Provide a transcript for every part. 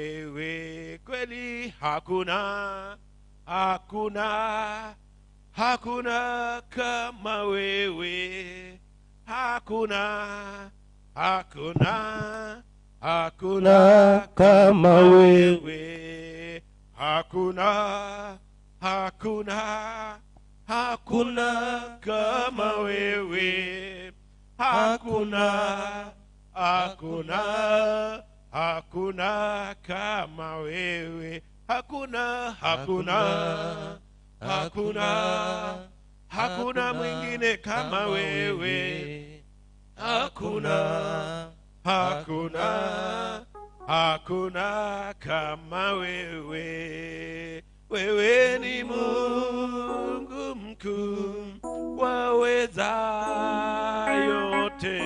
Wewe kweli hakuna, hakuna, hakuna kama wewe. Hakuna, hakuna, hakuna kama wewe. Wewe. Hakuna, hakuna, hakuna kama wewe. Hakuna, hakuna, hakuna kama wewe. Hakuna, hakuna, hakuna, hakuna mwingine kama wewe. Hakuna, hakuna, hakuna kama wewe. Wewe ni Mungu mkuu, waweza yote.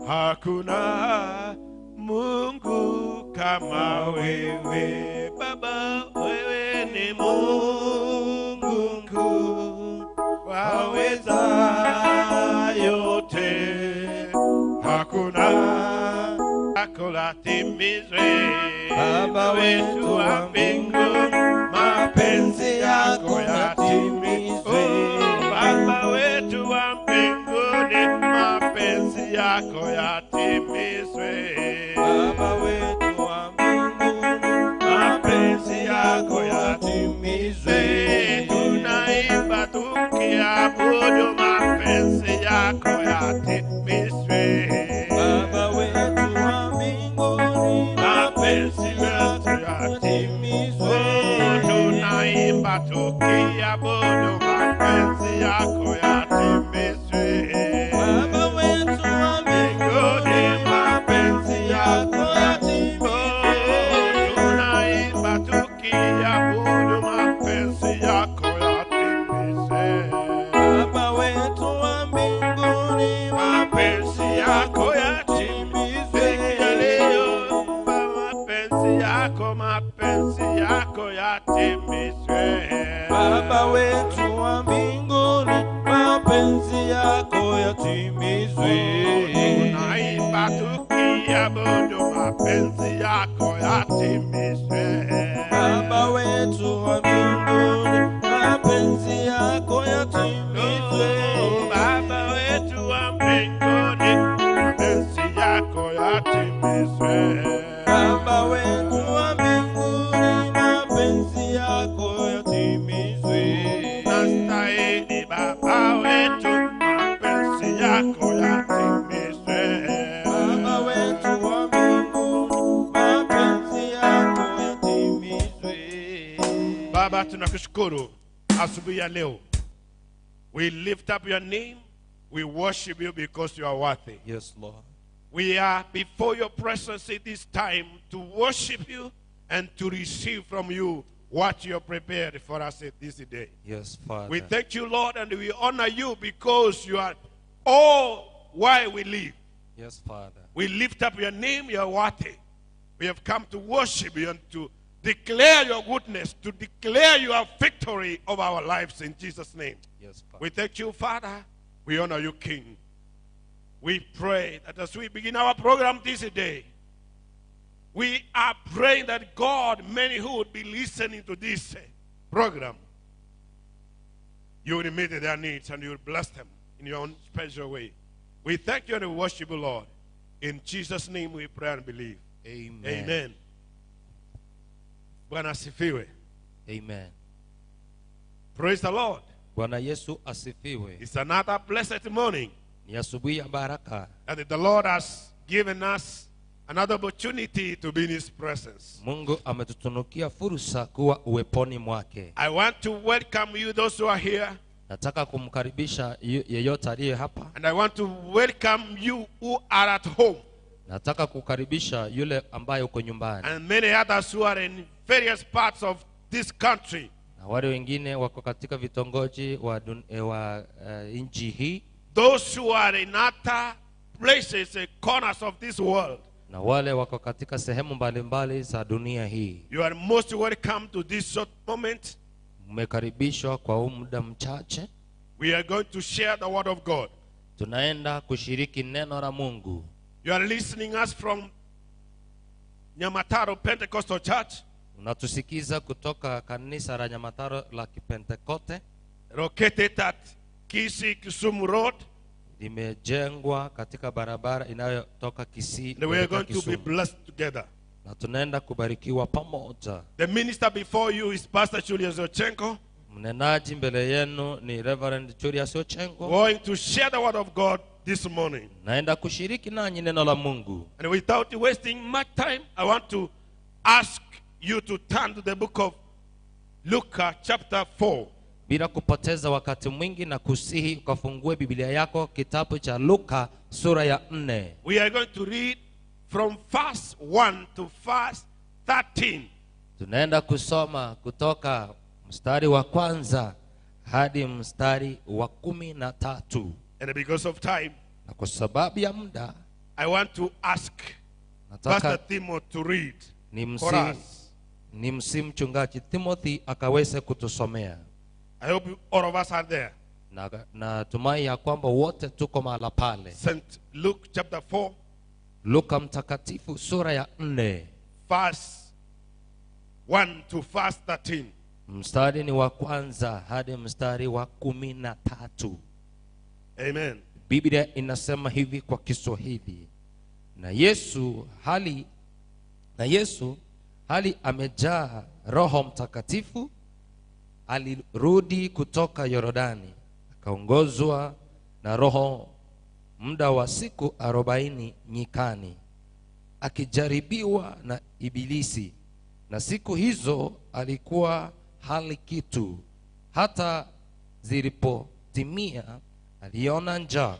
Hakuna Mungu kama wewe. Baba, wewe ni Mungu mkuu, waweza yote. Hakuna lako latimizwe. Baba wetu wa mbinguni, mapenzi yako yatimizwe. Oh, Baba wetu wa mbinguni, mapenzi yako yatimizwe. Baba wetu wa mbinguni, mapenzi yako yatimizwe. Tunaimba tukiabudu, mapenzi yako yatimizwe. Baba wetu wa mbinguni, mapenzi yako yatimizwe. Tunaimba tukiabudu, mapenzi yako yatimizwe. Baba wetu wa mbinguni, mapenzi yako yatimizwe. Tunaimba tukiabudu, mapenzi yako yatimizwe. Baba wetu wa mbinguni, mapenzi yako yatimizwe. Leo mapenzi yako, mapenzi yako yatimizwe. Baba wetu wa mbinguni, mapenzi yako yatimizwe. Tunaimba tukiabudu, mapenzi yako yatimizwe. Baba wetu wa mbinguni, mapenzi yako yatimizwe. Baba wetu wa mbinguni, mapenzi yako yatimizwe. Baba wetu wa mbinguni, mapenzi yako yatimizwe. Nastahili Baba wetu, mapenzi yako yatimizwe. Baba wetu wa mbinguni, mapenzi yako yatimizwe. Baba, tunakushukuru asubuhi ya leo. We lift up your name. We worship you because you are worthy. Yes, Lord. We are before your presence at this time to worship you and to receive from you what you have prepared for us at this day. Yes, Father. We thank you, Lord, and we honor you because you are all why we live. Yes, Father. We lift up your name, you are worthy. We have come to worship you and to declare your goodness, to declare your victory over our lives in Jesus' name. Yes, Father. We thank you, Father. We honor you, King. We pray that as we begin our program this day, we are praying that God, many who would be listening to this program, you will meet their needs and you will bless them in your own special way. We thank you and we worship you, Lord. In Jesus' name we pray and believe. Amen. Amen. Bwana asifiwe. Amen. Praise the Lord. Bwana Yesu asifiwe. It's another blessed morning Ni asubuhi ya baraka. That the Lord has given us another opportunity to be in His presence. Mungu ametutunukia fursa kuwa uweponi mwake. I want to welcome you, those who are here, Nataka kumkaribisha yeyote aliye hapa. And I want to welcome you who are at home, Nataka kukaribisha yule ambaye uko nyumbani and many others who are in various parts of this country. Na wale wengine wako katika vitongoji wa nchi hii Those who are in other places and corners of this world. Na wale wako katika sehemu mbalimbali za dunia hii. You are most welcome to this short moment. Mmekaribishwa kwa huu muda mchache. We are going to share the word of God. Tunaenda kushiriki neno la Mungu. You are listening us from Nyamataro Pentecostal Church, Unatusikiza kutoka kanisa la Nyamataro la Kipentekote, located at Kisii Kisumu Road. Limejengwa katika barabara inayotoka Kisii And we are kuelekea going to be Kisumu, blessed together. Na tunaenda kubarikiwa pamoja. The minister before you is Pastor Julius Ochengo, Mnenaji mbele yenu ni Reverend Julius Ochengo. Going to share the word of God this morning. Naenda kushiriki nanyi neno la Mungu. And without wasting much time, I want to ask you to turn to the book of Luke, chapter 4. Bila kupoteza wakati mwingi nakusihi ukafungue Biblia yako kitabu cha Luka sura ya 4. We are going to read from verse 1 to verse 13. Tunaenda kusoma kutoka mstari wa kwanza hadi mstari wa 13. And because of time, Na kwa sababu ya muda I want to ask nataka Pastor Timo to read ni for msi us. ni msi mchungaji Timothy akaweze kutusomea. I hope all of us are there. Na natumai ya kwamba wote tuko mahala pale. St. Luke chapter 4, Luka mtakatifu sura ya 4, verse 1 to verse 13. Mstari ni wa kwanza hadi mstari wa 13. Amen. Biblia inasema hivi kwa Kiswahili: Na Yesu hali amejaa Roho Mtakatifu alirudi kutoka Yordani, akaongozwa na Roho muda wa siku 40 nyikani, akijaribiwa na Ibilisi. Na siku hizo alikuwa hali kitu, hata zilipotimia aliona njaa.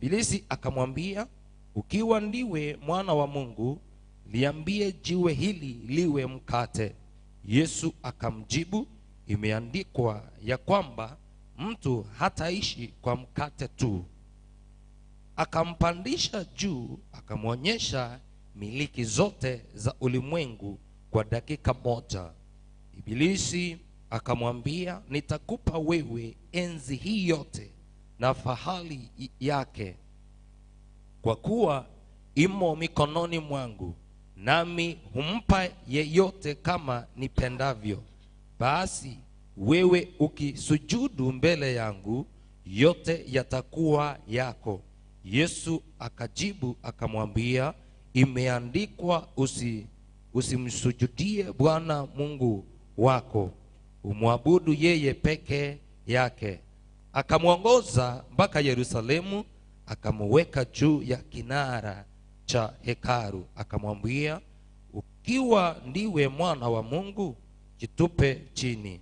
Ibilisi akamwambia, "Ukiwa ndiwe mwana wa Mungu, liambie jiwe hili liwe mkate." Yesu akamjibu, "Imeandikwa ya kwamba mtu hataishi kwa mkate tu." Akampandisha juu, akamwonyesha miliki zote za ulimwengu kwa dakika moja. Ibilisi akamwambia, "Nitakupa wewe enzi hii yote na fahari yake, kwa kuwa imo mikononi mwangu, nami humpa yeyote kama nipendavyo. Basi wewe ukisujudu mbele yangu, yote yatakuwa yako." Yesu akajibu akamwambia, "Imeandikwa, usimsujudie Bwana Mungu wako, umwabudu yeye peke yake." Akamwongoza mpaka Yerusalemu, akamuweka juu ya kinara cha hekalu, akamwambia, "Ukiwa ndiwe mwana wa Mungu, jitupe chini,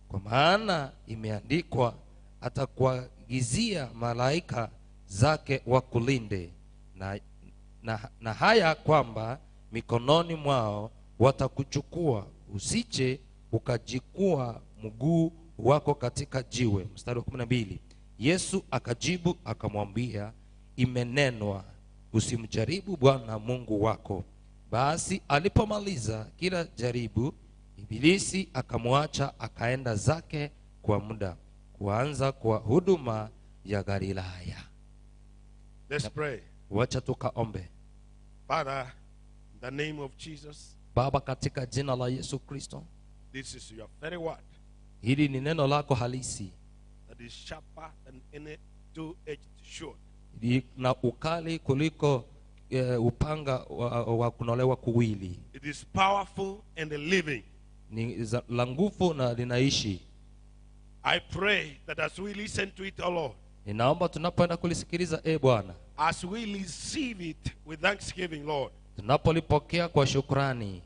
kwa maana imeandikwa, atakuagizia malaika zake wakulinde, na haya kwamba mikononi mwao watakuchukua, usije ukajikua mguu wako katika jiwe." Mstari wa 12. Yesu akajibu akamwambia, "Imenenwa, usimjaribu Bwana Mungu wako." Basi alipomaliza kila jaribu, Ibilisi akamwacha akaenda zake kwa muda, kuanza kwa huduma ya Galilaya. Let's pray. Wacha tukaombe. Father, in the name of Jesus, Baba, katika jina la Yesu Kristo, this is your very word hili ni neno lako halisi that is sharper than any two-edged sword. Na ukali kuliko upanga wa kunolewa kuwili. It is powerful and living. Ni la nguvu na linaishi. I pray that as we listen to it, O Lord, Ninaomba tunapoenda kulisikiliza, e Bwana, as we receive it with thanksgiving, Lord, tunapolipokea kwa shukrani,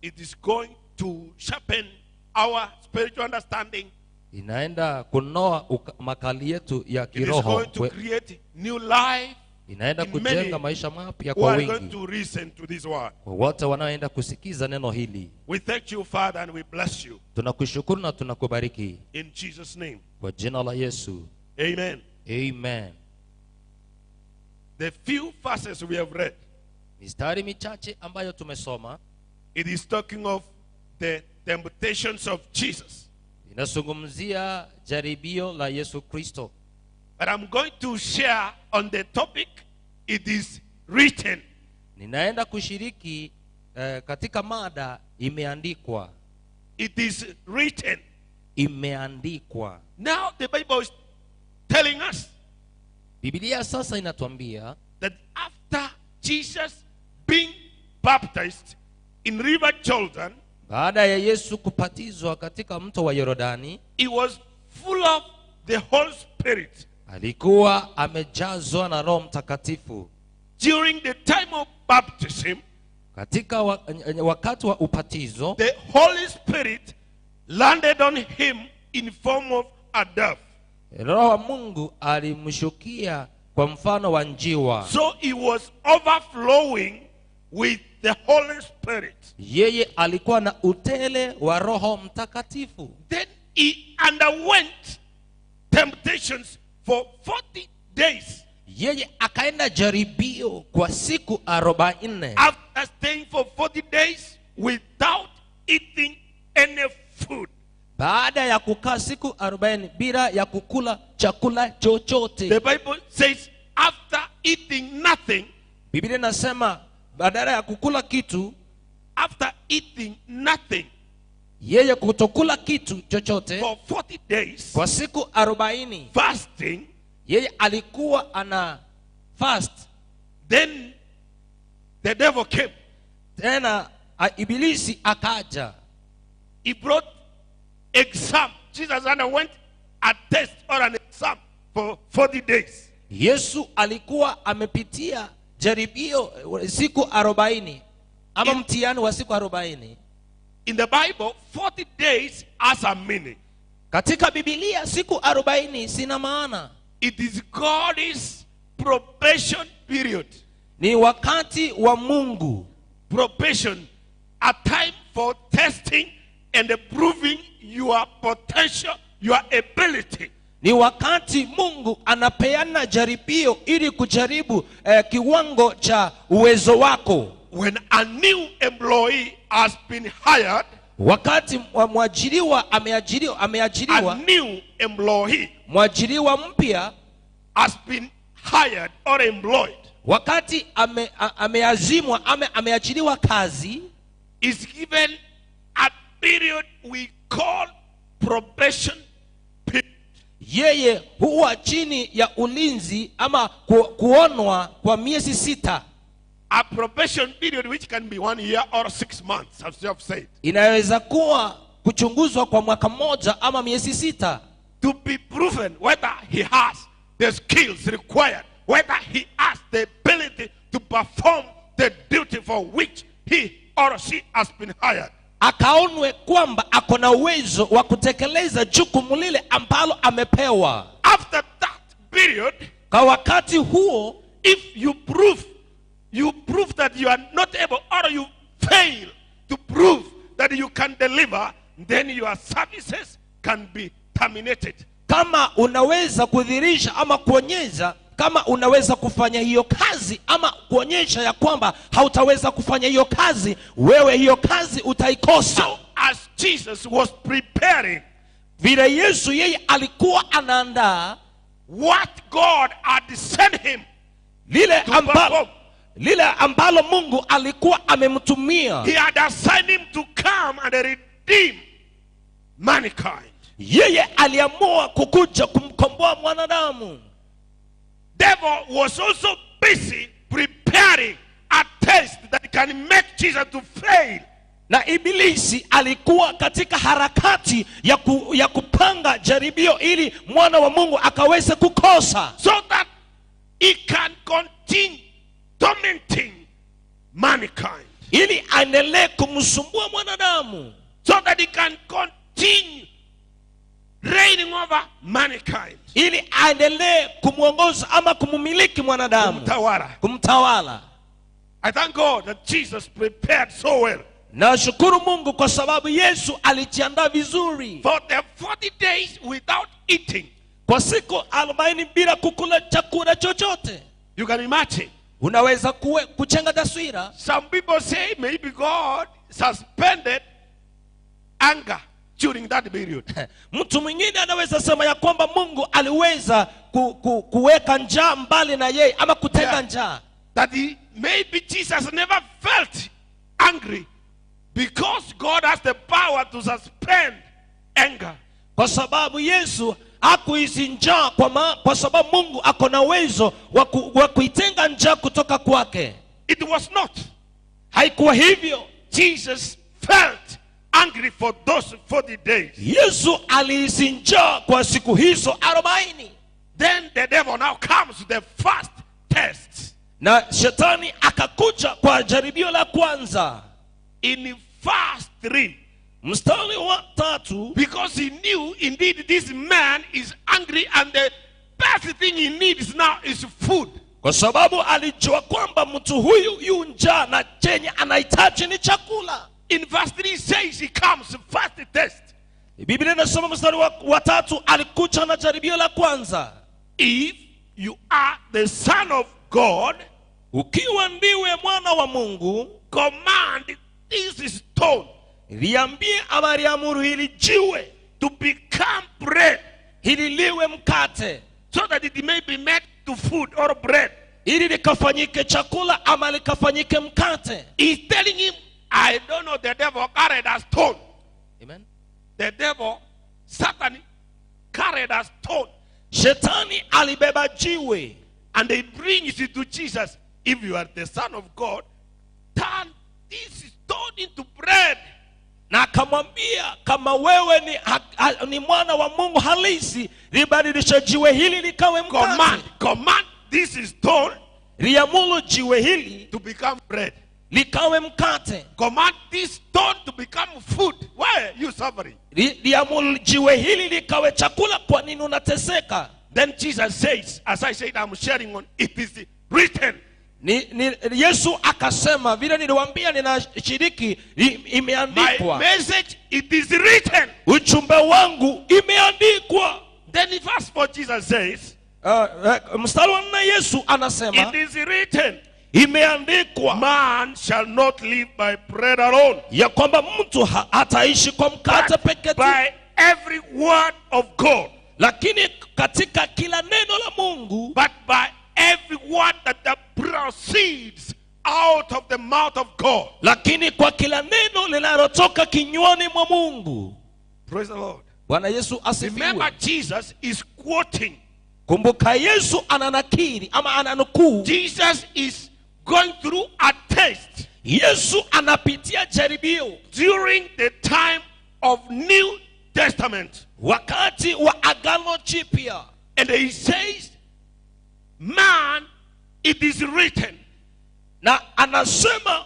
it is going to sharpen our spiritual understanding. Inaenda kunoa makali yetu ya It is kiroho. going to create new life Inaenda in many kujenga maisha mapya who kwa are going wingi, to listen to this word. kwa wote wanaoenda kusikiza neno hili. We thank you, Father, and we bless you. Tunakushukuru na tunakubariki In Jesus' name. kwa jina la Yesu. Amen. Amen. The few verses we have read, Mistari michache ambayo tumesoma it is talking of the temptations of Jesus. Inazungumzia jaribio la Yesu Kristo. But I'm going to share on the topic, "It is written." Ninaenda kushiriki katika mada imeandikwa. It is written. Imeandikwa. Now the Bible is telling us Biblia sasa inatuambia that after Jesus being baptized in River Jordan, baada ya Yesu kubatizwa katika mto wa Yordani, he was full of the Holy Spirit. Alikuwa amejazwa na Roho Mtakatifu. During the time of baptism, Katika wakati wa ubatizo, the Holy Spirit landed on him in form of a dove. Roho wa Mungu alimshukia kwa mfano wa njiwa. So he was overflowing with the Holy Spirit. Yeye alikuwa na utele wa Roho Mtakatifu. Then he underwent temptations for 40 days. Yeye akaenda jaribio kwa siku 40. After staying for 40 days without eating any food, Baada ya kukaa siku 40 bila ya kukula chakula chochote, the Bible says, after eating nothing, Biblia inasema badala ya kukula kitu, after eating nothing yeye kutokula kitu chochote for 40 days, kwa siku 40, fasting, yeye alikuwa ana fast. Then the devil came. Tena ibilisi akaja. He brought exam. Jesus underwent a test or an exam for 40 days. Yesu alikuwa amepitia jaribio siku 40 ama mtihani wa siku 40. In the Bible, 40 days has a meaning. Katika Bibilia siku 40 zina maana. It is God's probation period. Ni wakati wa Mungu. Probation, a time for testing and proving your potential, your ability. Ni wakati Mungu anapeana jaribio ili kujaribu kiwango cha uwezo wako. When a new employee has been hired, Wakati mwajiriwa ameajiriwa, a ameajiriwa new employee mwajiriwa mpya has been hired or employed, wakati ameazimwa ame ameajiriwa kazi, is given a period we call probation period. Yeye huwa chini ya ulinzi ama kuonwa kwa miezi 6. A probation period which can be one year or 6 months, as you have said. Inaweza kuwa kuchunguzwa kwa mwaka mmoja ama miezi 6. To be proven whether he has the skills required, whether he has the ability to perform the duty for which he or she has been hired. Akaonwe kwamba ako na uwezo wa kutekeleza jukumu lile ambalo amepewa. After that period, Kwa wakati huo, if you prove that you are not able or you fail to prove that you can deliver, then your services can be terminated. Kama unaweza kudhihirisha ama kuonyesha kama unaweza kufanya hiyo kazi ama kuonyesha ya kwamba hautaweza kufanya hiyo kazi, wewe hiyo kazi utaikosa. So as Jesus was preparing Vile Yesu yeye alikuwa anaandaa what God had sent him lile to ambalo, perform, lile ambalo Mungu alikuwa amemtumia, he had assigned him to come and redeem mankind. Yeye aliamua kukuja kumkomboa mwanadamu. Devil was also busy preparing a test that can make Jesus to fail. Na ibilisi alikuwa katika harakati ya kupanga jaribio ili mwana wa Mungu akaweze kukosa, so that he can continue tormenting mankind. Ili aendelee kumsumbua mwanadamu, So that he can continue reigning over mankind. Ili aendelee kumwongoza ama kumumiliki mwanadamu. Kumtawala. Kumtawala. I thank God that Jesus prepared so well Nashukuru Mungu kwa sababu Yesu alijiandaa vizuri for the 40 days without eating. Kwa siku 40 bila kukula chakula chochote. You can imagine. Unaweza kujenga taswira. Some people say maybe God suspended anger during that period. Mtu mwingine anaweza sema ya kwamba Mungu aliweza kuweka njaa mbali na yeye ama kutenga njaa. That maybe Jesus never felt angry because God has the power to suspend anger. Kwa sababu Yesu hakuhisi njaa kwa sababu Mungu ako na uwezo wa kuitenga njaa kutoka kwake. It was not. Haikuwa hivyo. Jesus felt hungry for those 40 days. Yesu alihisi njaa kwa siku hizo 40. Then the devil now comes to the first test. Na shetani akakuja kwa jaribio la kwanza. In verse 3. Mstari wa 3. Because he knew indeed this man is hungry and the best thing he needs now is food. Kwa sababu alijua kwamba mtu huyu yu njaa na chenye anahitaji ni chakula. In verse 3 says he comes first test. Biblia inasema mstari wa 3 alikuja na jaribio la kwanza. If you are the Son of God, ukiwa ndiwe mwana wa Mungu, command this stone liambie ama liamuru hili jiwe to become bread, hili liwe mkate, so that it may be made to food or bread. Ili likafanyike chakula ama likafanyike mkate. He's telling him, I don't know, the devil carried a stone. Amen. The devil, Satan, carried a stone. Shetani alibeba jiwe. And they bring it to Jesus. If you are the Son of God, turn this stone into bread. Na akamwambia kama wewe ni mwana wa Mungu halisi, libadilishe jiwe hili likawe mkate. Command this stone Liamuru jiwe hili to become bread. likawe mkate. Command this stone to become food. Why are you suffering? Liamuru jiwe hili likawe chakula, kwa nini unateseka? Then Jesus says, as I said, I'm sharing on it is written. Yesu akasema vile niliwaambia ninashiriki, imeandikwa. My message, it is written. Ujumbe wangu imeandikwa. Then in verse 4 Jesus says, Mstari wa 4 Yesu anasema, it is written, imeandikwa, man shall not live by bread alone, ya kwamba mtu hataishi kwa mkate but pekee tu, by every word of God. lakini katika kila neno la Mungu, but by every word that proceeds out of the mouth of God. Lakini kwa kila neno linalotoka kinywani mwa Mungu. Praise the Lord. Bwana Yesu asifiwe. Remember, Jesus is quoting. Kumbuka Yesu ananakiri ama ananukuu. Jesus is going through a test. Yesu anapitia jaribio. During the time of New Testament. Wakati wa Agano Jipya. And he says, man, it is written. Na anasema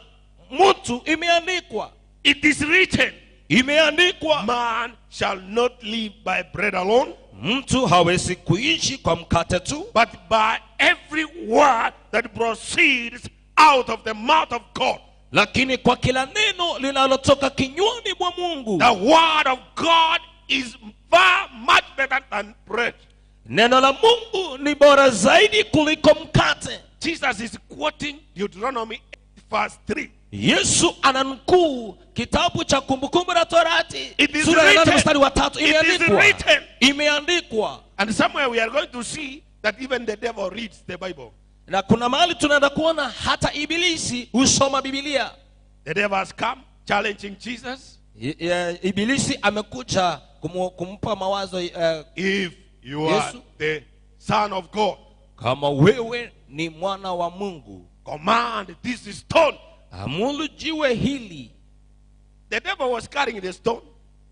mtu imeandikwa. It is written. Imeandikwa. Man shall not live by bread alone, Mtu hawezi kuishi kwa mkate tu, but by every word that proceeds out of the mouth of God. Lakini kwa kila neno linalotoka kinywani mwa Mungu. The word of God is far much better than bread. Neno la Mungu ni bora zaidi kuliko mkate. Jesus is quoting Deuteronomy 8 verse 3. Yesu ananukuu kitabu cha Kumbukumbu la Torati It is sura ya 8 written. mstari wa 3. It is Imeandikwa. written. Imeandikwa. And somewhere we are going to see that even the devil reads the Bible. Na kuna mahali tunaenda kuona hata ibilisi husoma Biblia. The devil has come challenging Jesus. Ibilisi amekuja kumpa mawazo, If you are Yesu. the Son of God, kama wewe ni mwana wa Mungu, command this stone. amuru jiwe hili. The devil was carrying the stone.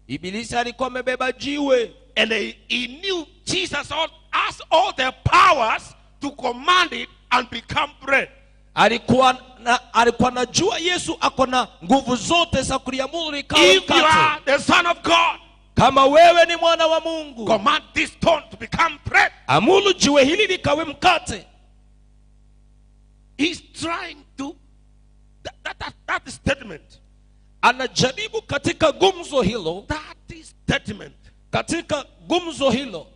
Ibilisi alikuwa amebeba jiwe. And he knew Jesus has all the powers to command it and become bread. Alikuwa najua Yesu ako na nguvu zote za kuliamuru likawe If you mkate. are the Son of God, Kama wewe ni mwana wa Mungu, command this stone to become bread. amuru jiwe hili likawe mkate. He's trying to that statement. Anajaribu katika gumzo hilo, That statement. Katika gumzo hilo,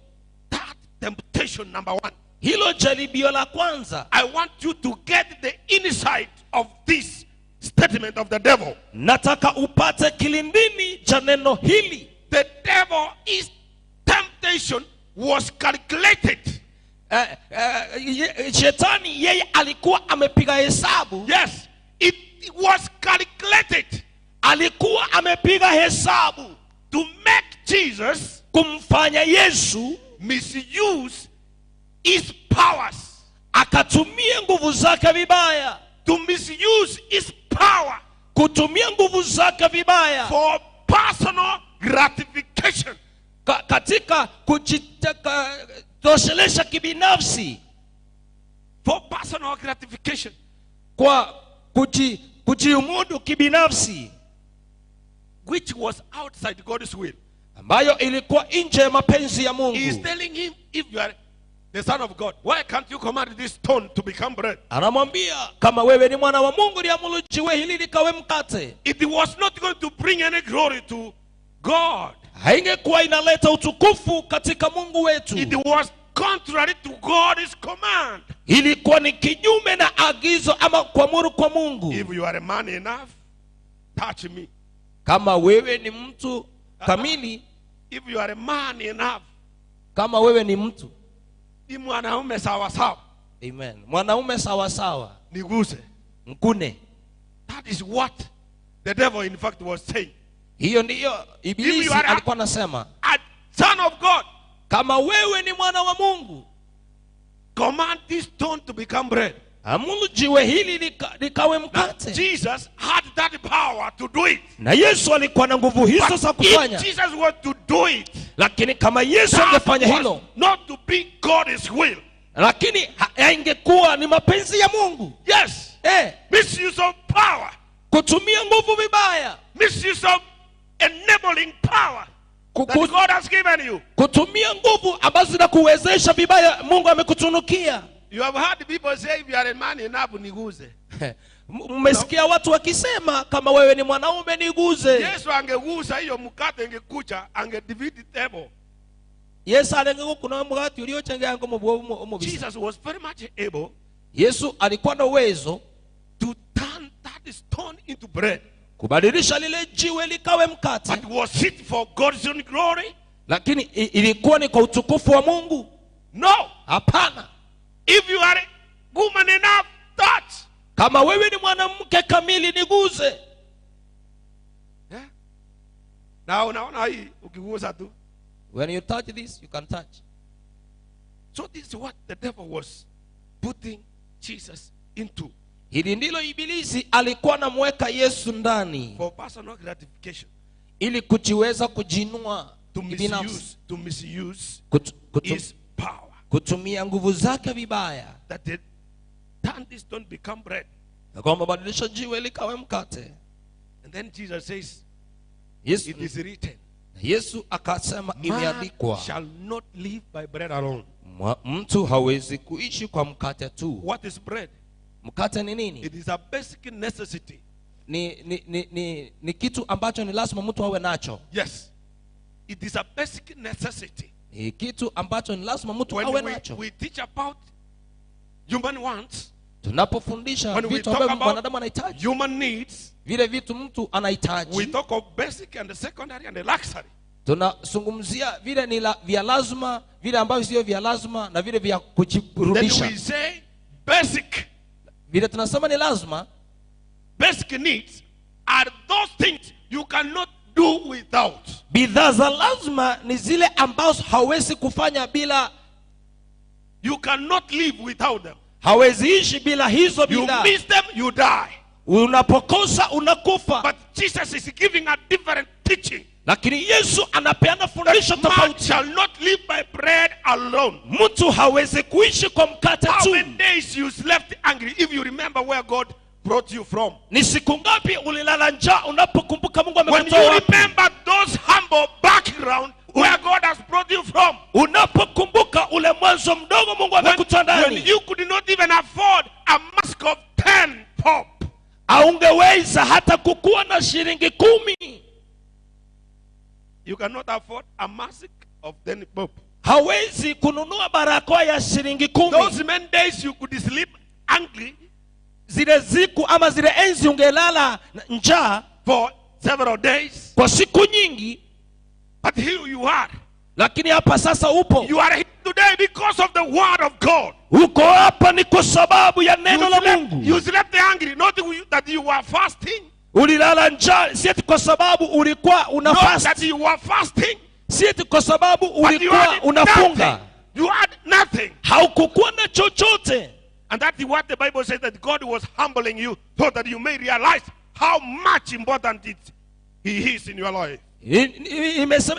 That temptation number 1. Hilo jaribio la kwanza. I want you to get the insight of this statement of the devil. Nataka upate kilindini cha neno hili. The devil is temptation was calculated. Shetani yeye alikuwa amepiga hesabu. Yes, it was calculated Alikuwa amepiga hesabu to make Jesus kumfanya Yesu misuse his powers. Akatumie nguvu zake vibaya. To misuse his power Kutumia nguvu zake vibaya for personal gratification. Katika kujitoshelesha kibinafsi. For personal gratification. Kwa kujiumudu kibinafsi. Which was outside God's will. Ambayo ilikuwa nje ya mapenzi ya He is Mungu. telling him, "If you are the Son of God, why can't you command this stone to become bread?" Anamwambia, kama wewe ni mwana wa Mungu, liamuru jiwe hili likawe mkate. It was not going to bring any glory to God. Haingekuwa inaleta utukufu katika Mungu wetu. It was contrary to God's command. Ilikuwa ni kinyume na agizo ama kuamuru kwa Mungu. "If you are a man enough, touch me." Kama wewe ni mtu kamili, "If you are a man enough," kama wewe ni mtu, ni mwanaume sawa sawa, amen, mwanaume sawasawa, niguse. Mkune. That is what the devil in fact was saying. Hiyo ndiyo Ibilisi If you are alikuwa anasema. a son of God, Kama wewe ni mwana wa Mungu, command this stone to become bread. Amuru jiwe hili likawe Now, mkate. Jesus had that power to do it. Na Yesu alikuwa na nguvu hizo za But if kufanya. Jesus was to do it, Lakini kama Yesu that angefanya was hilo, not to be God's will. Lakini haingekuwa ni mapenzi ya Mungu. Yes. Misuse of power. Kutumia nguvu vibaya. Misuse of enabling power that God has given you. Kutumia nguvu ambazo zinakuwezesha vibaya Mungu amekutunukia. You have heard people say, "If you are a man enough, niguse." Mmesikia watu wakisema, kama wewe ni mwanaume, niguze. Yesu angegusa hiyo mkate ingekucha, angedefeat the devil. Yesu alenge kuna mugati uliochengea omubisa. Jesus was very much able Yesu alikuwa na uwezo to turn that stone into bread. Kubadilisha lile jiwe likawe mkate. But was it for God's own glory? Lakini ilikuwa ni kwa utukufu wa Mungu? No. Hapana. "If you are woman enough, touch." Kama wewe ni mwanamke kamili, niguze. Yeah. Na unaona hii ukigusa tu. When you touch this, you can touch. So this is what the devil was putting Jesus into Hili ndilo Ibilisi alikuwa anamweka Yesu ndani for personal gratification. Ili kujiweza kujinua To kibinafsi. misuse his power. Kutumia nguvu zake vibaya. That they turn this stone become bread. Na kwamba badilisha jiwe likawe mkate. And then Jesus says, Yesu, "It is written, Yesu akasema, man imeandikwa, shall not live by bread alone." Mtu hawezi kuishi kwa mkate tu. What is bread? Mkate ni nini? It is a basic necessity. Ni kitu ambacho ni lazima mtu awe nacho. Yes. It is a basic necessity. Ni kitu ambacho ni lazima mtu When awe nacho. we teach about human wants, Tunapofundisha when we vitu talk ambavyo about mwanadamu anahitaji, human needs, vile vitu mtu we anahitaji, talk of basic and the secondary and the luxury. Tunazungumzia vile ni vya lazima, vile ambavyo sio vya lazima na vile vya Then kujirudisha. we say basic, Vile tunasema ni lazima, basic needs are those things you cannot do without. Bidhaa za lazima ni zile ambazo hawezi kufanya bila. You cannot live without them. Hawezi ishi bila hizo You bidhaa. Miss them, you die. Unapokosa, unakufa. But Jesus is giving a different teaching. Lakini Yesu anapeana fundisho Man tofauti. Shall not live by bread alone. Mtu hawezi kuishi kwa mkate How tu. many days you slept hungry if you remember where God brought you from? Ni siku ngapi ulilala njaa unapokumbuka Mungu When amekutoa you wapi? remember those humble background where God has brought you from. Unapokumbuka ule mwanzo mdogo Mungu amekutoa When ndani. you could not even afford a mask of 10 bob. Haungeweza hata kukuwa na shilingi 10. You cannot afford a mask of 10 bob. Hawezi kununua barakoa ya shilingi 10. Those many days you could sleep hungry Zile siku ama zile enzi ungelala njaa for several days. Kwa siku nyingi. But here you are. Lakini hapa sasa upo. You are here today because of the word of God. Uko hapa ni kwa sababu ya neno You la slept, Mungu. you slept hungry, not that you were fasting. Ulilala njaa, si eti kwa sababu ulikuwa una Not fast, that you were fasting, si eti kwa sababu but you ulikuwa had unafunga. nothing. You had nothing. Haukukuwa na chochote. And that's what the Bible says, that God was humbling you so that you may realize how much important He is in your life.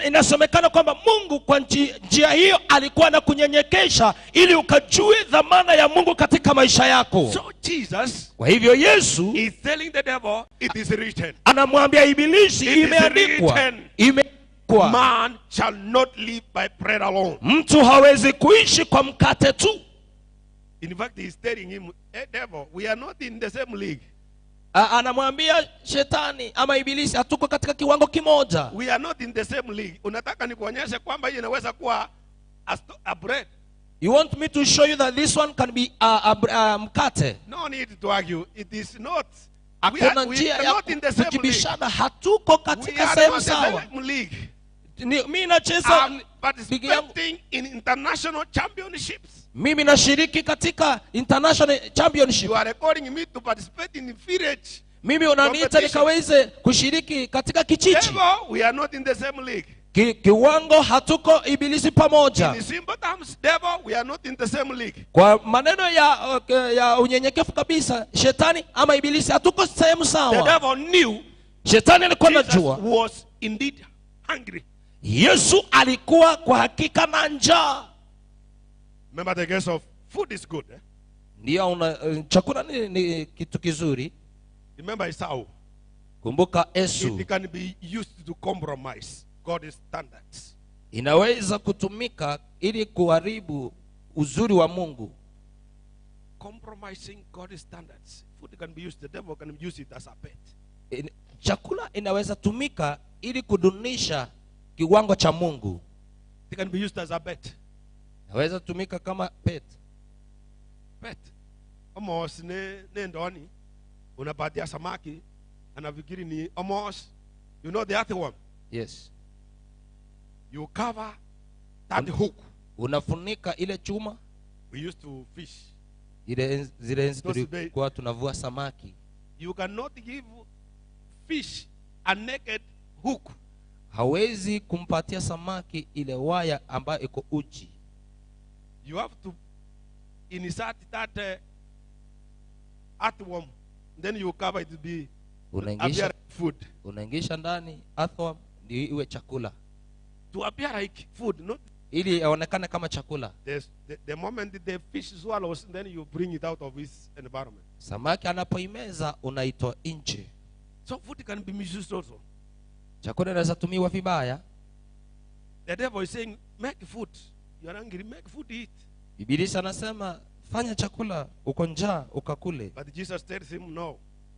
Inasemekana kwamba Mungu kwa njia hiyo alikuwa na kunyenyekesha ili ukajue dhamana ya Mungu katika maisha yako. So Jesus Kwa hivyo Yesu is telling the devil, "It is written, anamwambia Ibilisi, It is imeandikwa, written. Imeandikwa, Man shall not live by bread alone." mtu hawezi kuishi kwa mkate tu. In fact, he's telling him, "Hey, devil, we are not in the same league. Anamwambia shetani ama Ibilisi, hatuko katika kiwango kimoja. We are not in the same league. Unataka nikuonyeshe kwamba hii inaweza kuwa a bread?" You want me to show you that this one can be a mkate? No need to argue. It is not. We Hakuna are, we njia are ya not in the same league. kujibishana, hatuko We katika are sehemu not the sawa. same league. Mi nacheza I'm ligi yangu. participating in international championships. Mimi nashiriki katika international championship. You are calling me to participate in village. Mimi unaniita competition. nikaweze kushiriki katika kijiji. Devil, we are not in the same league. Kiwango hatuko Ibilisi pamoja. In simple terms, devil, we are not in the same league. Kwa maneno ya unyenyekevu kabisa, shetani ama Ibilisi, hatuko sehemu The sawa. devil knew Shetani alikuwa Jesus anajua was indeed hungry. Yesu alikuwa kwa hakika na njaa. Remember the case of food is good. Eh? Ndio chakula ni kitu kizuri. Remember Esau. Kumbuka Esau. It can be used to compromise God's standards. Inaweza kutumika ili kuharibu uzuri wa Mungu. Compromising God's standards. Food can be used, the devil can use it as a bait. Chakula inaweza tumika ili kudunisha kiwango cha Mungu. It can be used as a bait. Inaweza tumika kama bait. Bait. Omos ne ndoni. Unapatia samaki, anafikiri ni omos. You know the other one. Yes. You cover that hook. Unafunika ile chuma. We used to fish. Zile enzi Those tulikuwa tunavua samaki. You cannot give fish a naked hook. Hawezi kumpatia samaki ile waya ambayo iko uchi. You have to insert that earthworm, then you cover it to be appear food. Unaingisha ndani earthworm ndio iwe chakula. To appear like food, not Ili ionekane kama chakula. The moment the fish swallows, then you bring it out of its environment. Samaki anapoimeza unaitoa nje. So food can be misused also. Chakula inaweza tumiwa vibaya. The devil is saying, "Make food. You are hungry, make food, eat." Ibilisi anasema fanya chakula, uko njaa ukakule. But Jesus tells him, "No.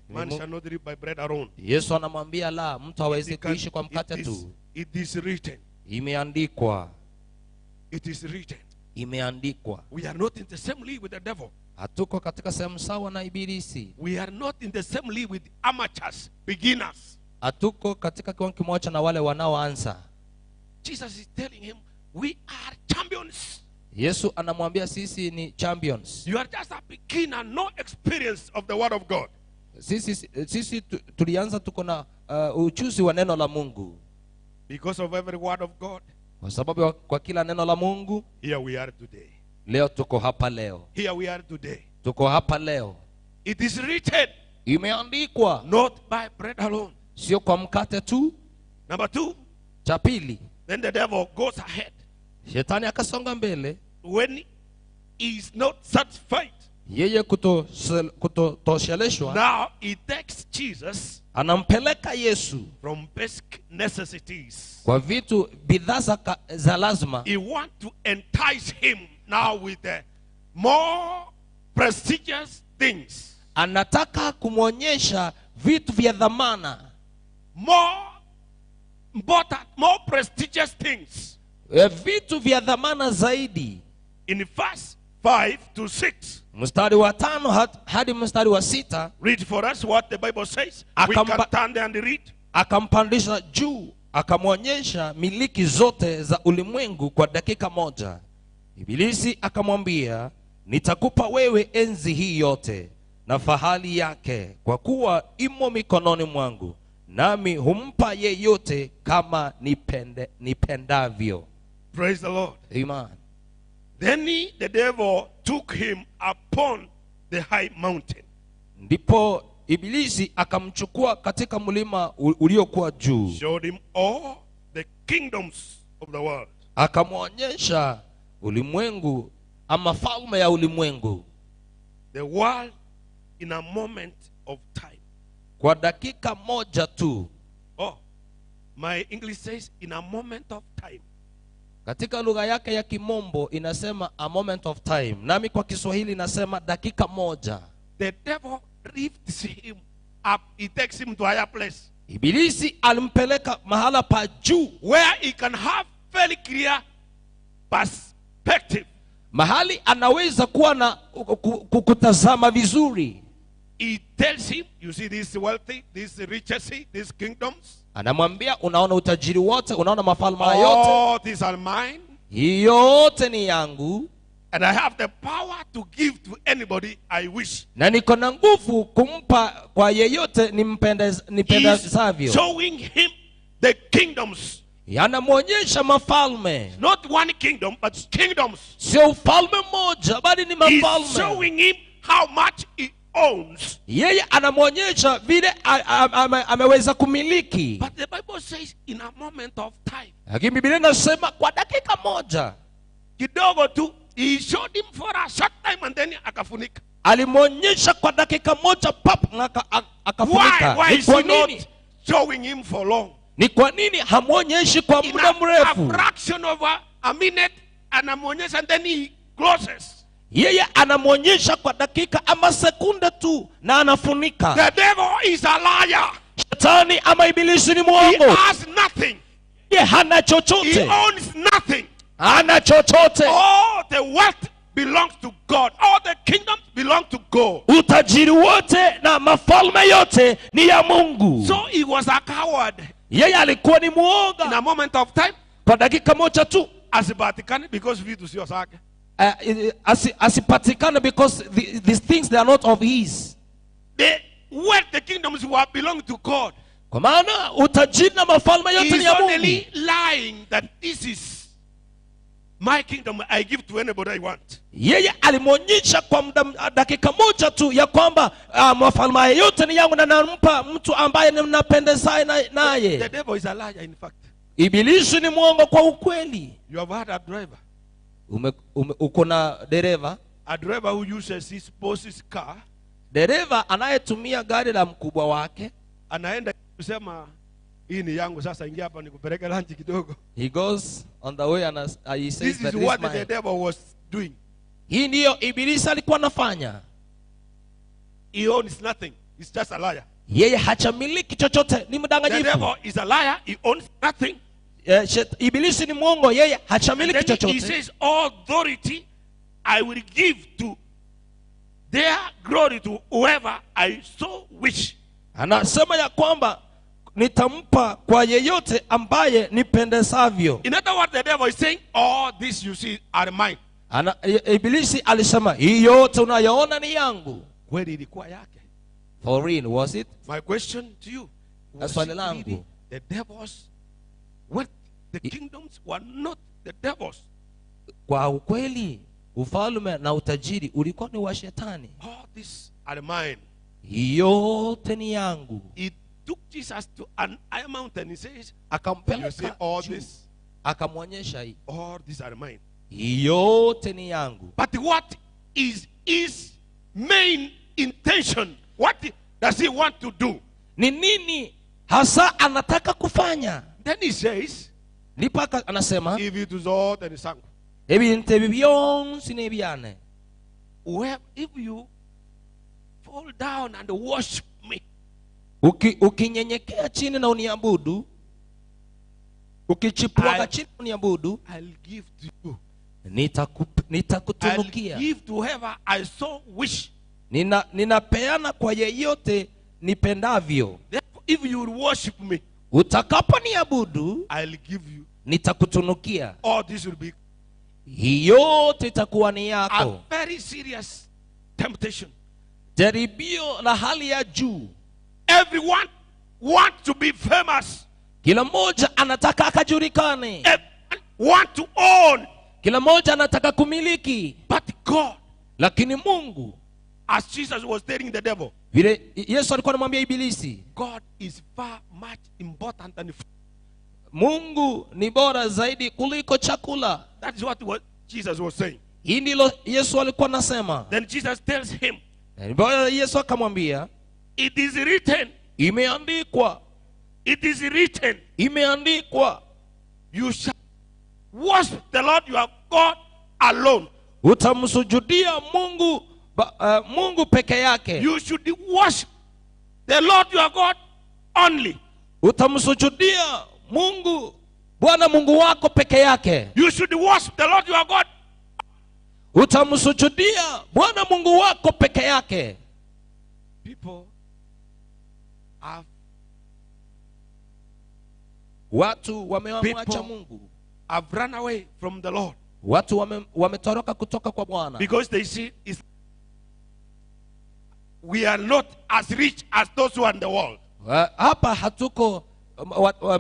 Man Ni shall not live by bread alone." Yesu anamwambia la, mtu hawezi kuishi kwa mkate tu. It is written. Imeandikwa. It is written. Imeandikwa. We are not in the same league with the devil. Hatuko katika sehemu sawa na Ibilisi. We are not in the same league with amateurs, beginners. Hatuko katika kiwango kimoja na wale wanaoanza. Jesus is telling him, "We are champions." Yesu anamwambia sisi ni champions. You are just a beginner, no experience of the word of God. Sisi tulianza tuko na ujuzi wa neno la Mungu. Because of every word of God, Kwa sababu kwa kila neno la Mungu, here we are today. Leo tuko hapa leo. Here we are today. Tuko hapa leo. It is written, Imeandikwa, not by bread alone. Sio kwa mkate tu. Number two, Cha pili, then the devil goes ahead. Shetani akasonga mbele. When he is not satisfied, Yeye kutosheleshwa, now he takes Jesus anampeleka Yesu from basic necessities. kwa vitu bidhaa za lazima. He wants to entice him now with the more prestigious things. Anataka kumwonyesha vitu vya dhamana. More important, more prestigious things. Vitu vya dhamana zaidi. In verse 5 to 6. Mstari wa 5 hadi mstari wa 6. Read for us what the Bible says. We can turn there and read. Akampandisha juu Akamwonyesha miliki zote za ulimwengu kwa dakika moja. Ibilisi akamwambia, nitakupa wewe enzi hii yote na fahali yake, kwa kuwa imo mikononi mwangu, nami humpa yeyote kama nipendavyo. Praise the Lord. Amen. Then the devil took him upon the high mountain. Ndipo Ibilisi akamchukua katika mlima uliokuwa juu. Showed him all the kingdoms of the world. Akamwonyesha ulimwengu ama falme ya ulimwengu. The world in a moment of time. Kwa dakika moja tu. Oh, my English says in a moment of time. Katika lugha yake ya Kimombo inasema a moment of time. Nami kwa Kiswahili inasema dakika moja. The devil lifts him up. He takes him to a higher place. Ibilisi alimpeleka mahala pa juu. Where he can have very clear perspective. Mahali anaweza kuwa na kutazama vizuri. He tells him, you see this wealthy, this riches, these kingdoms. Anamwambia unaona utajiri wote, unaona mafalme yote. All these are mine. Hii yote ni yangu. And I have the power to give to anybody I wish. Na niko na nguvu kumpa kwa yeyote nipendezavyo. He's showing him the kingdoms. Yanamwonyesha mafalme. Not one kingdom, but kingdoms. Sio ufalme mmoja bali ni mafalme. He's showing him how much he owns. Yeye anamwonyesha vile ameweza kumiliki. But the Bible says in a moment of time. Lakini Biblia inasema kwa dakika moja. Kidogo tu, he showed him for a short time and then akafunika. Alimwonyesha kwa dakika moja pap na akafunika. Why is he not showing him for long? Ni kwa nini hamwonyeshi kwa muda mrefu? In a fraction of a minute anamwonyesha and then he closes. Yeye anamwonyesha kwa dakika ama sekunde tu na anafunika. The devil is a liar. Shetani ama ibilisi ni mwongo. He has nothing. Yeye hana chochote. He owns nothing. Hana chochote. All the wealth belongs to God. All the kingdoms belong to God. Utajiri wote na mafalme yote ni ya Mungu. So he was a coward. Yeye alikuwa ni muoga. In a moment of time, kwa dakika moja tu, asipatikane because vitu sio zake. Asipatikane because these things they are not of his. The wealth, the kingdoms were belong to God. Kwa maana utajiri na mafalme yote ni ya Mungu. He is only lying that this is my kingdom, I give to anybody I want. Yeye alimwonyesha kwa muda dakika moja tu ya kwamba mafalme yote ni yangu na nampa mtu ambaye ninapendeza naye. The devil is a liar in fact. Ibilisi ni mwongo kwa ukweli. You have had a driver. Uko na dereva. A driver who uses his boss's car. Dereva anayetumia gari la mkubwa wake. Anaenda kusema hii ni yangu sasa, ingia hapa nikupeleke lunch kidogo. He goes on the way and he says this is that what this the devil was doing. Hii ndiyo ibilisi alikuwa anafanya. He owns nothing. He's just a liar. Yeye hachamiliki chochote, ni mdanganyifu. The devil is a liar. He owns nothing. Ibilisi ni mwongo, yeye hachamiliki chochote. He says all authority I will give to their glory to whoever I so wish. Anasema ya kwamba nitampa kwa yeyote ambaye nipendezavyo. In other words, the devil is saying all this you see are mine. Ibilisi alisema hii yote unayoona ni yangu. Kweli ilikuwa yake? For real, was it? My question to you. Swali langu. The devils, what the kingdoms were not the devils. Kwa ukweli ufalme na utajiri ulikuwa ni wa shetani. All these are mine. Yote ni yangu. He took Jesus to an high mountain. He says, akampeleka you see all this, akamwonyesha hii. All these are mine. Yote ni yangu. But what is his main intention? What does he want to do? Ni nini hasa anataka kufanya? Then he says, ndipo anasema, if it zote ni zangu. Ebintu ebi byonsi n'ebyane. Well, if you fall down and worship me, ukinyenyekea chini na uniabudu, ukichipuka chini na uniabudu, I'll give to you. Nitakutunukia. I'll give to whoever I so wish. Ninapeana kwa yeyote nipendavyo. Therefore, if you worship me, Utakaponiabudu, I'll give you. Nitakutunukia. All this will be Hii yote itakuwa ni a yako. Very serious temptation. Jaribio la hali ya juu. Everyone want to be famous. Kila mmoja anataka akajulikane. Everyone want to own. Kila mmoja anataka kumiliki. But God, Lakini Mungu, as Jesus was telling the devil, vile Yesu alikuwa anamwambia Ibilisi, God is far much important than food. Mungu ni bora zaidi kuliko chakula. That is what Jesus was saying. Hii ndilo Yesu alikuwa anasema. Then Jesus tells him, Na ndipo Yesu akamwambia, "It is written, imeandikwa, it is written, imeandikwa, you shall worship the Lord your God alone." Utamsujudia Mungu peke yake. You should worship the Lord your God only. Utamsujudia Mungu, Bwana Mungu wako peke yake. You should worship the Lord your God. Utamsujudia Bwana Mungu wako peke yake. People have Watu wamemwacha People Mungu. Have run away from the Lord Watu wametoroka kutoka kwa Bwana because they see it's, we are not as rich as those who are in the world. Hapa hatuko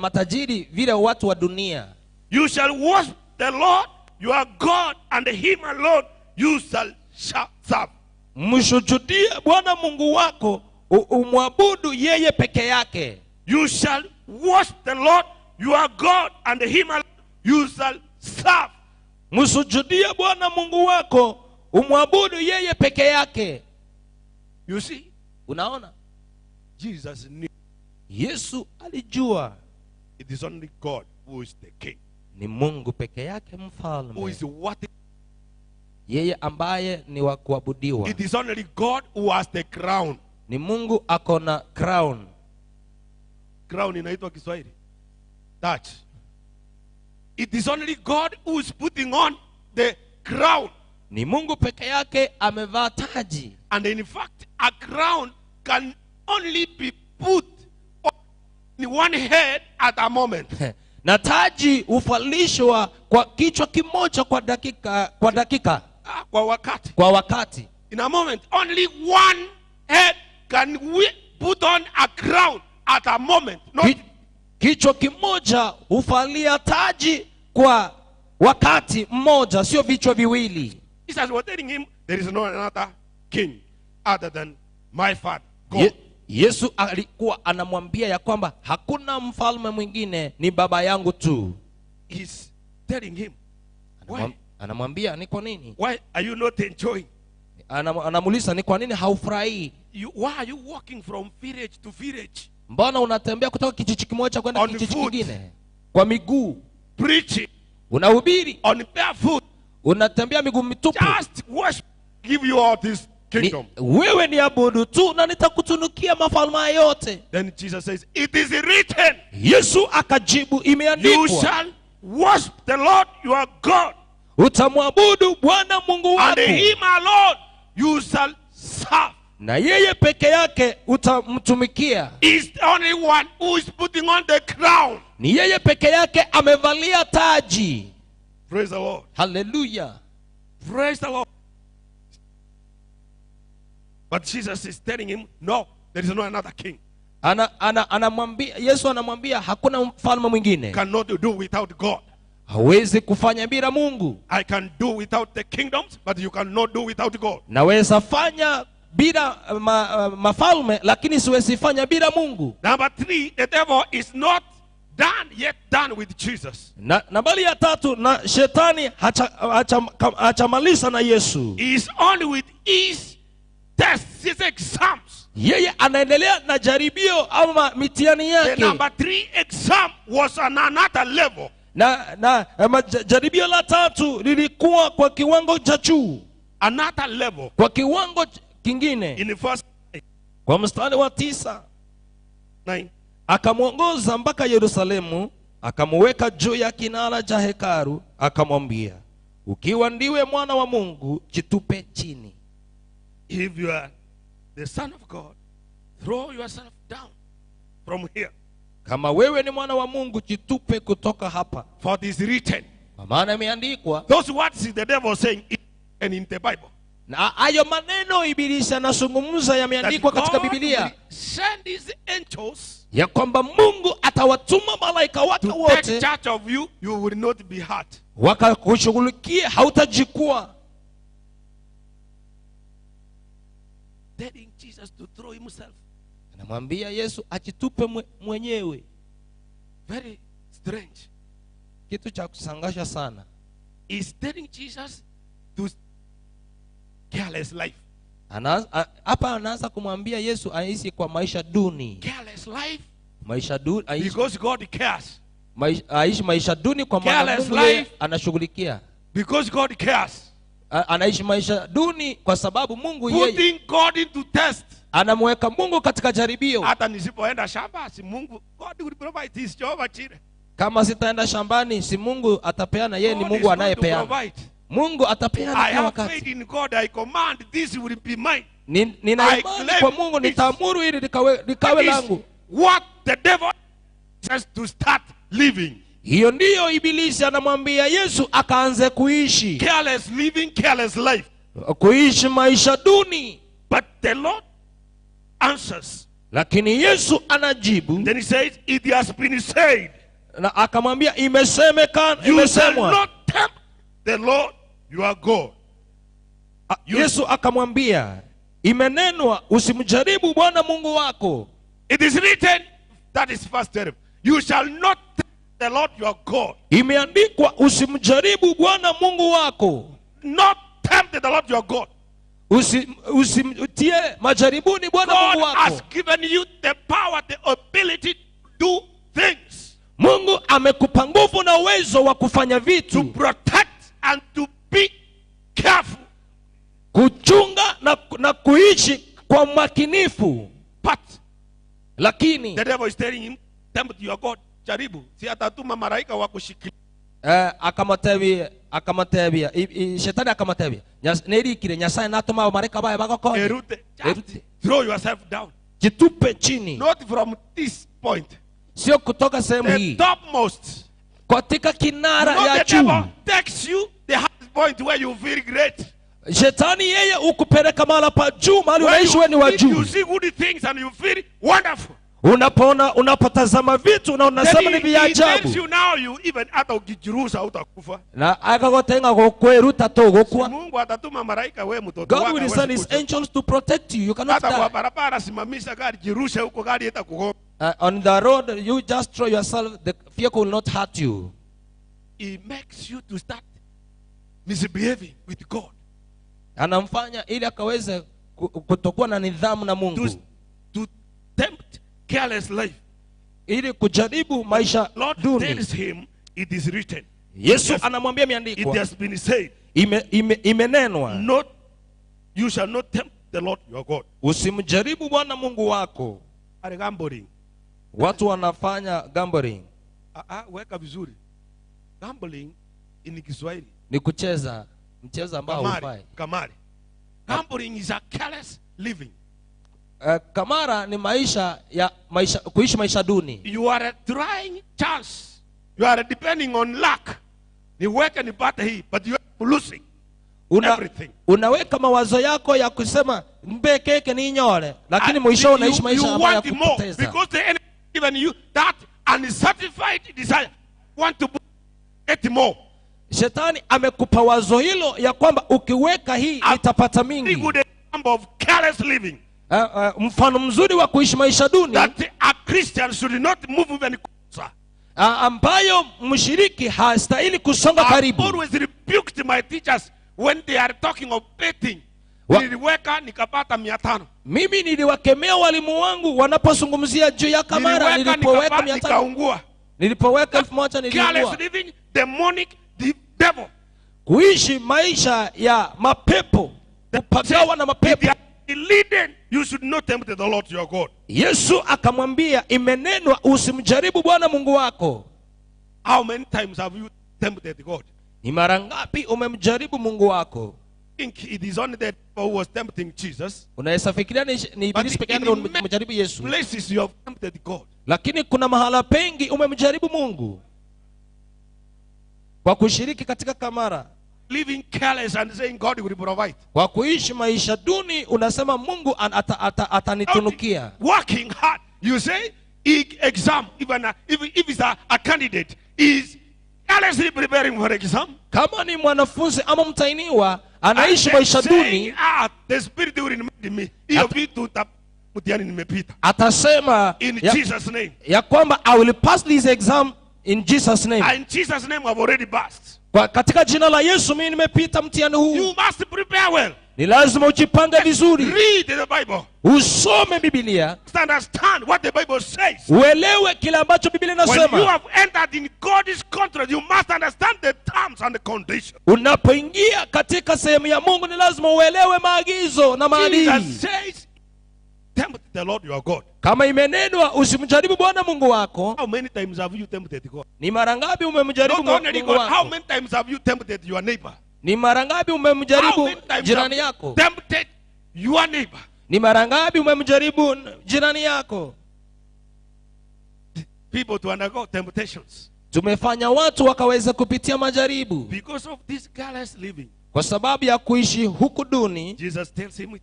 matajiri vile watu wa dunia. You shall worship the Lord your God, and him alone you shall serve. Msujudie Bwana Mungu wako, umwabudu yeye peke yake. You shall worship the Lord your God, and him alone you shall serve. Msujudie Bwana Mungu wako, umwabudu yeye peke yake. You see, Unaona, Jesus knew Yesu alijua it is only God who is the king, ni Mungu peke yake who mfalme, is worthy. Yeye ambaye ni wa kuabudiwa. It is only God who has the crown. Ni Mungu ako na crown. Crown inaitwa Kiswahili. Touch. It is only God who is putting on the crown. Ni Mungu peke yake amevaa taji. And in fact, a crown can only be put on one head at a moment. Na taji huvalishwa kwa kichwa kimoja kwa dakika. Ah, kwa wakati. Kwa wakati. In a moment, only one head can we put on a crown at a moment. Not Kichwa kimoja huvalia taji kwa wakati mmoja, sio vichwa viwili. Jesus was telling him, "There is no another king other than my Father, God." Yesu alikuwa anamwambia ya kwamba hakuna mfalme mwingine, ni baba yangu tu. He's telling him, "Why? Anamwambia ni kwa nini? Why are you not enjoying? Anamuuliza ni kwa nini haufurahii? Why are you walking from village to village, Mbona unatembea kutoka kijiji kimoja kwenda on kijiji foot, kingine kwa miguu, preaching unahubiri, on barefoot? Unatembea miguu mitupu? Just worship, give you all this kingdom." Wewe niabudu tu na nitakutunukia mafalme haya yote. Then Jesus says, "It is written, Yesu akajibu, you imeandikwa, shall worship the Lord your God, utamwabudu Bwana Mungu and wako, him alone you shall serve." na yeye peke yake utamtumikia. He's the only one who is putting on the crown. Ni yeye peke yake amevalia taji. Praise the Lord. Haleluya! Praise the Lord. But Jesus is telling him, "No, there is no another king." Anamwambia Yesu anamwambia hakuna mfalme mwingine. Cannot do without God. Hawezi kufanya bila Mungu. I can do without the kingdoms, but you cannot do without God. Naweza fanya bila mafalme, lakini siwezi fanya bila Mungu. Number three, the devil is not done yet done with Jesus. Na nambari ya tatu, na shetani hachamaliza na Yesu. He is only with his tests, his exams. Yeye anaendelea na jaribio ama mitihani The yake. number three exam was on another level. Na jaribio la tatu lilikuwa kwa kiwango cha juu. Another level. Kwa kiwango kingine. In the first Kwa mstari wa 9, 9. Akamwongoza mpaka Yerusalemu, akamuweka juu ya kinara cha hekalu, akamwambia, ukiwa ndiwe mwana wa Mungu, jitupe chini. "If you are the Son of God, throw yourself down from here." Kama wewe ni mwana wa Mungu, jitupe kutoka hapa, For it is written. Kwa maana imeandikwa. Those words is the devil saying it and in the Bible. Na hayo maneno Ibilisi anazungumza That yameandikwa katika God Biblia will send his angels ya kwamba Mungu atawatuma malaika wake to take wote charge of you, you will not be hurt. Wakakushughulikia, hautajikua. Telling Jesus to throw himself. Anamwambia Yesu ajitupe mwenyewe. Very strange. Kitu cha kusangasha sana. He's telling Jesus to careless life. Hapa anaanza kumwambia Yesu aishi kwa maisha duni. Careless life. Maisha duni, aishi, Because God cares. Aishi maisha duni kwa maana Careless Mungu yeye life. anashughulikia. Because God cares. Anaishi maisha duni kwa sababu Mungu yeye Putting God into test. Anamweka Mungu katika jaribio. Hata nisipoenda shamba, si Mungu, God will provide. His Jehovah Jireh. Kama sitaenda shambani, si Mungu atapeana, yeye ni God Mungu is going to anayepeana. provide. Mungu atapeana I kila have wakati. faith in God. I command this will be mine. Nina I imani claim kwa Mungu, this. nitaamuru ili likawe That is langu. what the devil says to start living. Hiyo ndiyo Ibilisi anamwambia Yesu akaanze kuishi. Careless living, careless life. Kuishi maisha duni. But the Lord answers. Lakini Yesu anajibu. Then he says, it has been said, Na akamwambia imesemekana, you shall imesemwa. not tempt the Lord your God. Yesu akamwambia imenenwa, usimjaribu Bwana Mungu wako. It is written, that is verse 12. You shall not tempt the Lord your God. Imeandikwa, usimjaribu Bwana Mungu wako. Not tempt the Lord your God. Usimtie majaribuni Bwana God Mungu wako. has given you the power, the ability to do things. Mungu amekupa nguvu na uwezo wa kufanya vitu. To protect and to be careful. Kuchunga na kuishi kwa makinifu. But lakini the devil is telling him, tempt your God, jaribu. Si atatuma malaika wa kushikilia. Akamatebia, shetani akamatebia. Nerikire, Nyasaye natuma malaika baye bagokonye. Erute, just Erute. throw yourself down. Jitupe chini. Not from this point. Sio kutoka sehemu The hii. topmost. Katika kinara Not ya the devil juu. takes you the highest point where you feel great. Shetani yeye ukupeleka mahala pa juu, mahali Where unaishi wewe ni wa you juu. see good things and you feel wonderful. Unapoona, unapotazama vitu na unasema Then ni vya he tells ajabu. you now you even hata ukijirusha utakufa. Na akagotenga gukweruta tu gukwa. Mungu atatuma malaika wewe mtoto God wako will send hawezi his kuja. angels to protect you. You cannot Hata kwa die. barabara simamisha gari, jirushe huko gari itakugonga. On the road you just throw yourself, the vehicle will not hurt you. He makes you to start misbehaving with God. Anamfanya ili akaweze kutokuwa na nidhamu na Mungu. To tempt careless life. Ili kujaribu maisha Lord duni. tells him, it is written. Yesu Yes. anamwambia It imeandikwa. has been said. Imenenwa. Not, you shall not tempt the Lord your God. Usimjaribu Bwana Mungu wako. Are gambling. Watu wanafanya gambling. Weka vizuri. Gambling in Kiswahili. Ni kucheza mchezo ambao Kamari. hufai. Kamari. Gambling is a careless living. Kamara ni maisha ya maisha, kuishi maisha duni. You are trying chance. You are depending on luck. Niweke nipate hii, but you are losing everything. Unaweka mawazo yako ya kusema mbe keke ni nyore, lakini mwisho unaishi maisha You ambayo want ya more kupoteza. because the enemy given you that unsatisfied desire. Want to get more. Shetani amekupa wazo hilo ya kwamba ukiweka hii nitapata mingi. Good example of careless living. Mfano mzuri wa kuishi maisha duni. That a Christian should not move even closer. Ambayo mshiriki hastahili kusonga I've karibu. always rebuked my teachers when they are talking of betting. Niliweka nikapata 500. Mimi niliwakemea walimu wangu wanapozungumzia juu ya kamara. Niliweka Nilipoweka nikapata, 500. nikaungua. Nilipoweka 1000 niliungua. Careless living, demonic, the devil. Kuishi maisha ya mapepo, kupagawa na mapepo. If you are leading, you should not tempt the Lord your God. Yesu akamwambia imenenwa usimjaribu Bwana Mungu wako. How many times have you tempted God? Ni mara ngapi umemjaribu Mungu wako? Think it is only the devil who was tempting Jesus. Unaweza fikiria ni But ibilisi peke yake in ndiye umemjaribu Yesu. places you have tempted God. Lakini kuna mahala pengi umemjaribu Mungu kwa kushiriki katika kamara, Living careless and saying God will provide. Kwa kuishi maisha duni, unasema Mungu atanitunukia. Working hard. You say exam, even if it's a candidate is carelessly preparing for exam. Kama ni mwanafunzi ama mtainiwa anaishi And then maisha saying, duni, "Ah, the spirit will remind me. Hiyo vitu mtihani nimepita." Atasema In Jesus' name. Ya kwamba "I will pass this exam in Jesus' name." In Jesus' name I've already passed. Kwa katika jina la Yesu mimi nimepita mtihani huu. You must prepare well. Ni lazima ujipange vizuri. Read the Bible. Usome Biblia. Understand what the Bible says. Uelewe kile ambacho Biblia When you inasema. Have entered in God's contract, you must understand the terms and the conditions. Unapoingia katika sehemu ya Mungu ni lazima uelewe maagizo na maadili. Jesus says, "Tempt the Lord your God." Kama imenenwa usimjaribu Bwana Mungu wako. How many times have you tempted God? Ni mara ngapi umemjaribu Not only Mungu God, how wako? many times have you tempted your neighbor? Ni mara ngapi How umemjaribu many times jirani have you yako? tempted your neighbor? Ni mara ngapi umemjaribu jirani yako? People to undergo temptations. Tumefanya watu wakaweza kupitia majaribu Because of this careless living. Kwa sababu ya kuishi huku duni. Jesus tells him,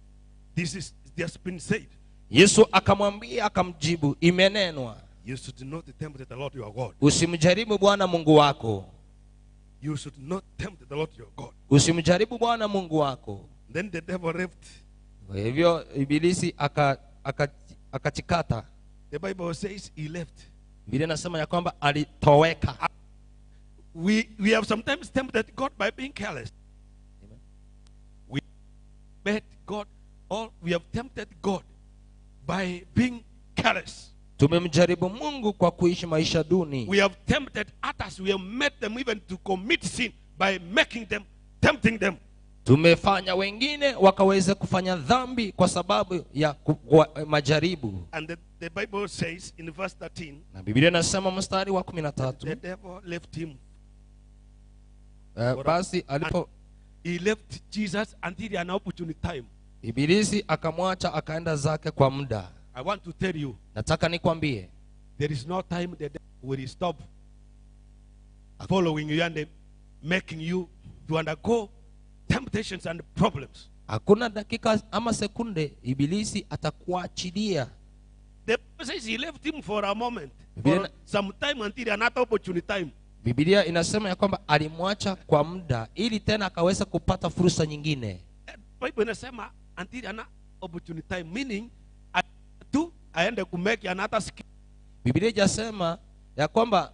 "This is just been said." Yesu akamwambia akamjibu, imenenwa, You should not tempt the Lord your God. Usimjaribu Bwana Mungu wako. You should not tempt the Lord your God. Usimjaribu Bwana Mungu wako. Then the devil left. Kwa hivyo ibilisi akachikata. The Bible says he left. Biblia inasema ya kwamba alitoweka. We have sometimes tempted God by being careless. We met God, or we have tempted God by being careless. Tumemjaribu Mungu kwa kuishi maisha duni. We have tempted others. We have made them even to commit sin by making them, tempting them. Tumefanya wengine wakaweze kufanya dhambi kwa sababu ya majaribu. And the Bible says in verse 13, Na Biblia inasema mstari wa 13, the devil left him. Basi alipo He left Jesus until an opportune time. Ibilisi akamwacha akaenda zake kwa muda. I want to tell you, Nataka nikwambie, there is no time the devil will stop following you and making you to undergo temptations and problems. Hakuna dakika ama sekunde ibilisi atakuachilia. The Bible says he left him for a moment, Biblia for some time until another opportunity time. Biblia inasema ya kwamba alimwacha kwa muda ili tena akaweza kupata fursa nyingine. Bible inasema until another opportunity time, meaning tu aende kumake another scheme. Biblia ijasema ya kwamba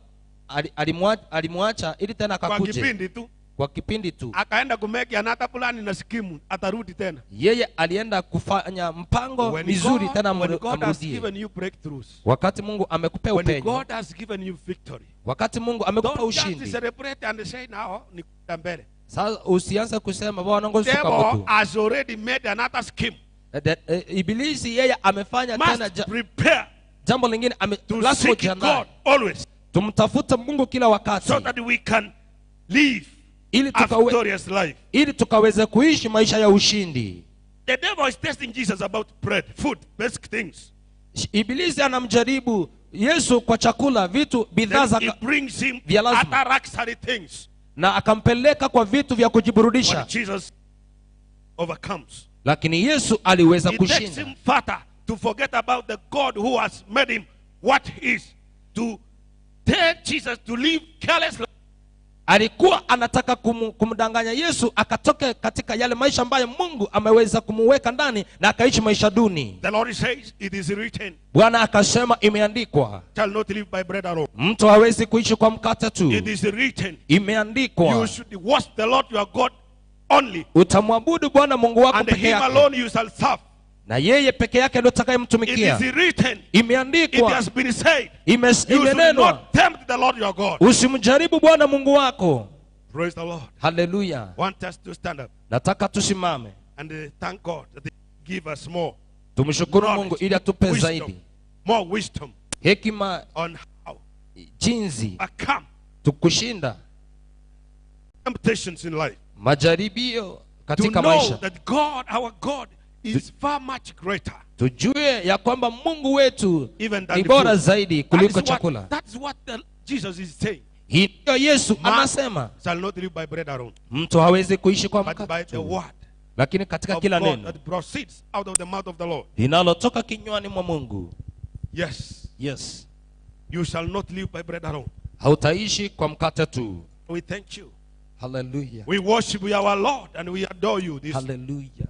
alimwacha ili tena Kwa akakuje kipindi tu kwa kipindi tu. Akaenda kumake another plan na scheme, atarudi tena. Yeye alienda kufanya mpango When mizuri God, tena when God has amrudie. given you breakthroughs, Wakati Mungu amekupea when upenyo, God has given you victory, wakati Mungu amekupa don't just ushindi, celebrate and say now ni kwenda mbele. Sasa usianze kusema Bwana ngoja Devil mtu. Has already made another scheme. Ibilisi yeye amefanya tena Must prepare jambo lingine to lazima seek ujiandae. God always Tumtafute Mungu kila wakati so that we can live ili a victorious life. Ili tukaweze kuishi maisha ya ushindi. The devil is testing Jesus about bread, food, basic things. Ibilisi anamjaribu Yesu kwa chakula, vitu, bidhaa Then za he brings him vya lazima. Other luxury things. Na akampeleka kwa vitu vya kujiburudisha. But Jesus overcomes. Lakini Yesu aliweza He takes kushinda. Him further to forget about the God who has made him what he is. To tell Jesus to live careless life. Alikuwa anataka kumdanganya Yesu akatoke katika yale maisha ambayo Mungu ameweza kumuweka ndani na akaishi maisha duni. The Lord says, "It is written, Bwana akasema imeandikwa, shall not live by bread alone." Mtu hawezi kuishi kwa mkate tu. It is written, Imeandikwa, "You should worship the Lord your God only, utamwabudu Bwana Mungu wako and peke him yake, alone you shall serve." Na yeye peke yake ndio It utakayemtumikia. Is written, it Imeandikwa, has been said, "You should imenenwa, not tempt the Lord your God." usimjaribu Bwana Mungu wako. Praise the Lord. Haleluya! Want us to stand up Nataka tusimame and thank God that He give us more tumshukuru knowledge, Mungu ili atupe wisdom, zaidi more wisdom hekima, on how jinsi overcome tukushinda temptations in life. Majaribio To katika know maisha, that God, our God, is far much greater. Tujue ya kwamba Mungu wetu Even than ni the bora food. zaidi That kuliko is chakula. what, that's what Jesus is saying. Hii ndiyo Yesu Man anasema, shall not live by bread alone, mtu hawezi kuishi kwa but by mkate the tu, word lakini katika of kila God neno that proceeds out of the mouth of the Lord. linalotoka kinywani mwa Mungu. Yes, Yes, you shall not live by bread alone. Hautaishi kwa mkate tu. We thank you. Haleluya, We worship you, our Lord, and we adore you. This haleluya.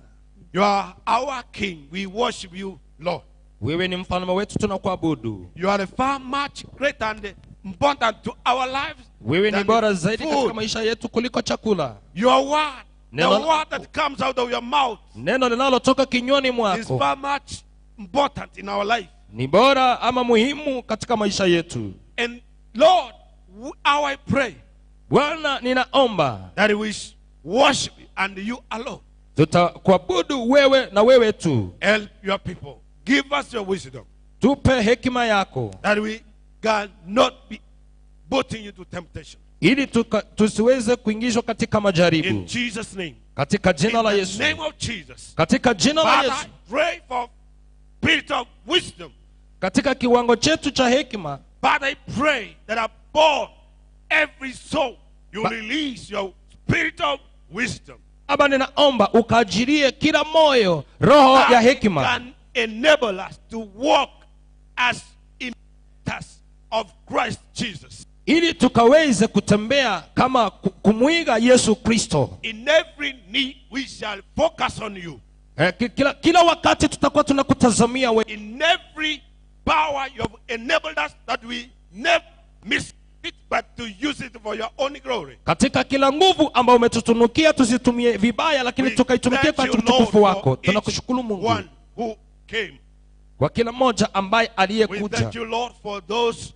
You are our King. We worship you, Lord. Wewe ni mfalme wetu, tunakuabudu. You are far much greater and important to our lives Wewe ni than bora zaidi katika food. maisha yetu kuliko chakula. Your word, the Neno- word that comes out of your mouth, Neno linalotoka kinywani is mwako far much important in our life. Ni bora ama muhimu katika maisha yetu. And Lord, how I pray Bwana, ninaomba that we worship you and you alone. Tutakuabudu wewe na wewe tu. Help your people. Give us your wisdom Tupe hekima yako that we cannot be put into temptation. Ili tusiweze kuingizwa katika majaribu. In Jesus' name. Katika In jina la the Yesu. Name of Jesus. Katika jina la Father, Yesu. I pray for spirit of wisdom. Katika kiwango chetu cha hekima. Father, I pray that upon every soul you release your spirit of wisdom. Baba, ninaomba ukaajirie kila moyo roho That ya hekima can enable us to walk as imitators of Christ Jesus. Ili tukaweze kutembea kama kumwiga Yesu Kristo. In every need we shall focus on you. Kila wakati tutakuwa tunakutazamia wewe. In every power you have enabled us that we never miss it, but to use it for your own glory. Katika kila nguvu ambayo umetutunukia tusitumie vibaya, lakini We tukaitumikia thank kwa you, Lord, utukufu wako. for each Tunakushukuru Mungu one who came. Kwa kila mmoja ambaye We aliyekuja. thank you, Lord, for those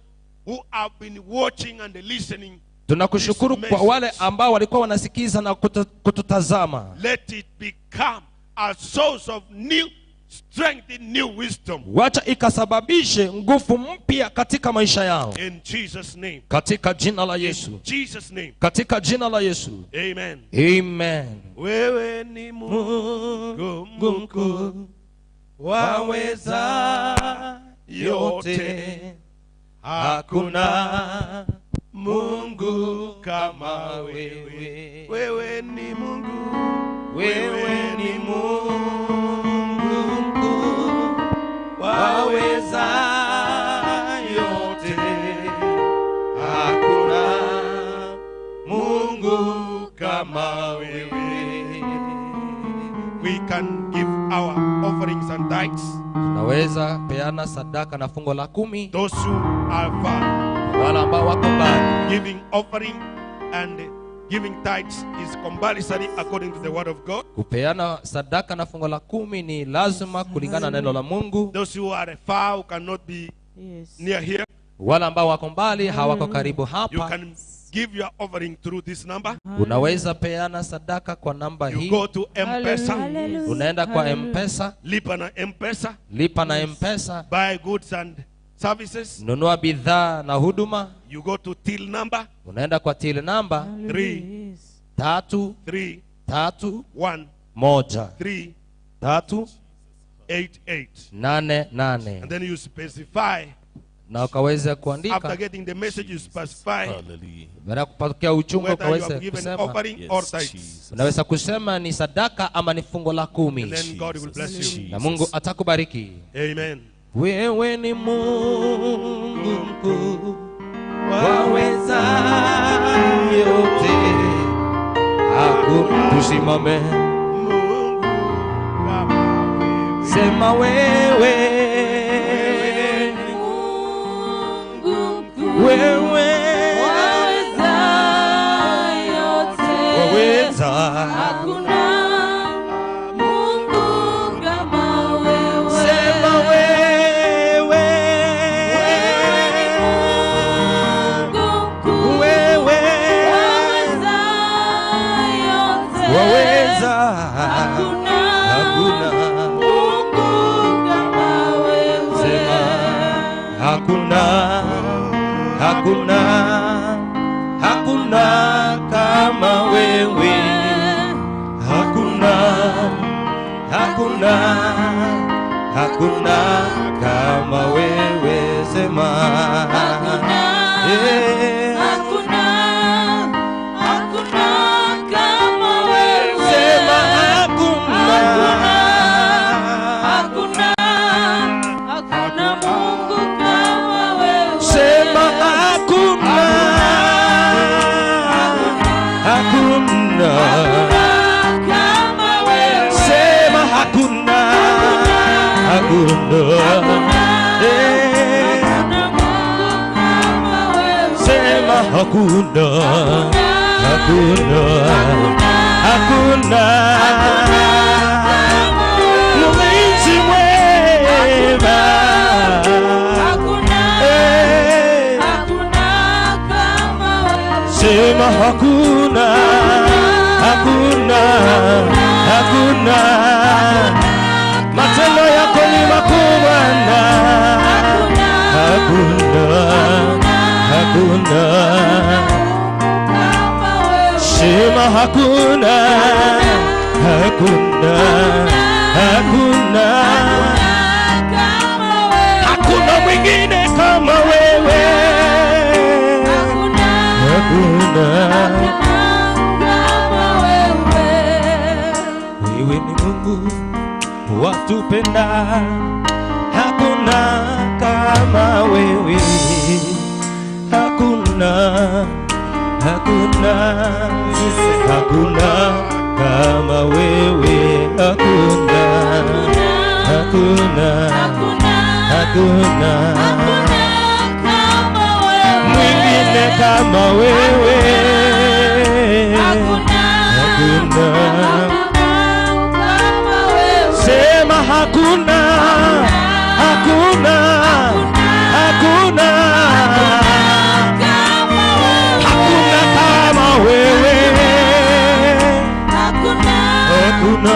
who have been watching and listening. Tunakushukuru This kwa wale message. Ambao walikuwa wanasikiza na kututazama. Let it become a source of new strength in new wisdom. Wacha ikasababishe nguvu mpya katika maisha yao. In Jesus' name. Katika jina la Yesu. In Jesus' name. Katika jina la Yesu. Amen. Amen. Wewe ni Mungu mkuu, Waweza yote, hakuna Mungu kama wewe. Wewe ni Mungu, Wewe ni Mungu mkuu, waweza yote, hakuna Mungu kama wewe. We can give our offerings and tithes. Tunaweza peana sadaka na fungo la kumi. Those who are far, Wale ambao wako mbali, giving offering and giving tithes is compulsory according to the word of God. Kupeana sadaka na fungo la kumi ni lazima kulingana na neno la Mungu. Those who are far, who cannot be near here, Wale ambao wako mbali hawako karibu you hapa, can give your offering through this number. Unaweza peana sadaka kwa namba You hii. go to M-Pesa, Hallelujah. Unaenda kwa M-Pesa, lipa na M-Pesa, lipa na M-Pesa, buy goods and services. Nunua bidhaa na huduma. You go to till number Unaenda kwa till namba 3 3 3 3 1 1 3 3 8 8. 8 8. And then you specify. Na ukaweze After kuandika. Getting the message, you specify Hallelujah. Baada ya kupokea ujumbe whether you have ukaweze given kusema. offering or Yes, tithes. Jesus. Unaweza kusema ni sadaka ama ni fungo la kumi. And then God will bless you. Na Mungu atakubariki. Amen. Wewe ni Mungu mkuu, waweza yote. Hakuna, tusimame. Mungu kama wewe. Sema wewe, Mungu mkuu, wewe waweza yote. Waweza. Hakuna Mungu kama wewe. Sema wewe, Mungu mkuu, wewe waweza yote. Waweza. Hakuna Hakuna. Mungu kama wewe. Sema hakuna, hakuna, hakuna kama wewe. Hakuna, hakuna, hakuna. Hakuna kama wewe, sema. Hakuna, Eh. hakuna, hakuna kama wewe. Sema hakuna. Hakuna, hakuna Mungu kama wewe. Sema hakuna. Hakuna. Hakuna kama wewe. Sema hakuna. Hakuna. Eh. Hakuna Mungu kama wewe. Sema hakuna. Hakuna. Hakuna. Mlinzi mwema. Hakuna, Eh. hakuna kama wewe. Sema hakuna. Hakuna. Hakuna. Matendo yako ni makuu, Bwana. Hakuna. Hakuna. Kama wewe. Sema hakuna. Hakuna. Hakuna. Kama wewe. Hakuna mwingine kama wewe. Hakuna. Hakuna. Hakuna kama wewe. Wewe ni Mungu watupenda, hakuna kama wewe, hakuna, hakuna, hakuna kama wewe, hakuna, hakuna, Hakuna. hakuna Hakuna kama wewe. Mwingine kama wewe. Hakuna. Hakuna. Hakuna kama wewe. Sema hakuna, hakuna, hakuna, Kama wewe. Hakuna kama wewe. Hakuna. Hakuna. Hakuna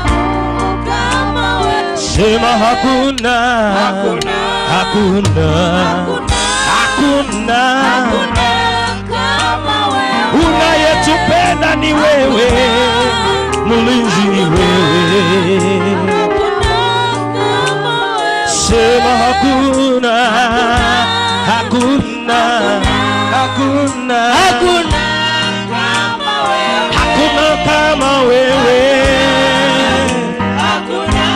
Mungu kama wewe. Sema hakuna, Hakuna. Hakuna, Hakuna. Hakuna. Hakuna kama wewe. Unayetupenda ni wewe, mlinzi ni wewe. Hakuna kama wewe. Sema hakuna, hakuna, hakuna, Hakuna kama wewe. Hakuna kama wewe. Hakuna.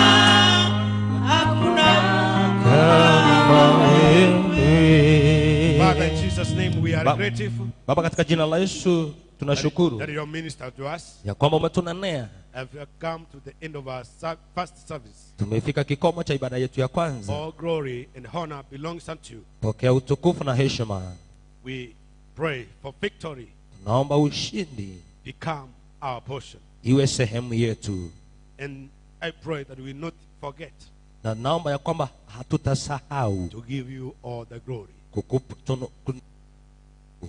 Hakuna Kama wewe. Father, in Jesus' name, we are grateful Baba, katika jina la Yesu tunashukuru that you minister to us. ya kwamba umetunenea. Have come to the end of our first service. Tumefika kikomo cha ibada yetu ya kwanza. All glory and honor belongs unto you. Pokea utukufu na heshima. We pray for victory Tunaomba ushindi become our portion. Iwe sehemu yetu, And I pray that we not forget na naomba ya kwamba hatutasahau to give you all the glory.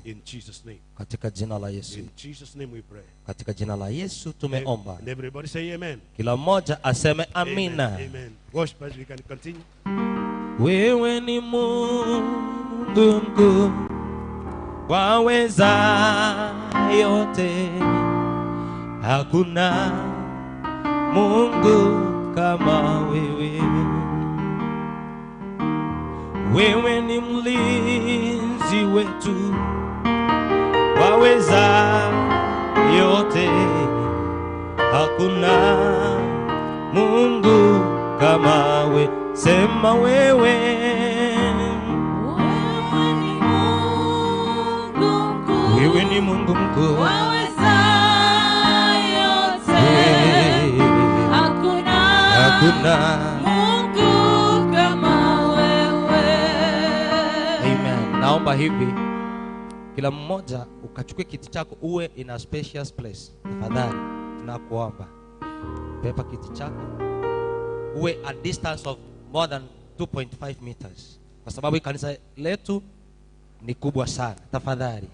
In Jesus' name. Katika jina la Yesu. In Jesus' name we pray. Katika jina la Yesu tumeomba. And everybody say amen. Kila mmoja aseme amina. Amen. Amen. Worshipers, we can continue. Wewe ni Mungu mkuu, waweza yote, hakuna Mungu kama wewe. Wewe ni mlinzi wetu, waweza yote, hakuna Mungu kama we. Sema wewe. Wewe ni Mungu mkuu. Wewe ni Mungu mkuu, Waweza yote. Hakuna hakuna Mungu kama wewe. Amen. Naomba hivi kila mmoja ukachukue kiti chako uwe in a spacious place. Tafadhali tunakuomba. Beba kiti chako uwe a distance of more than 2.5 meters, kwa sababu hii kanisa letu ni kubwa sana. Tafadhali.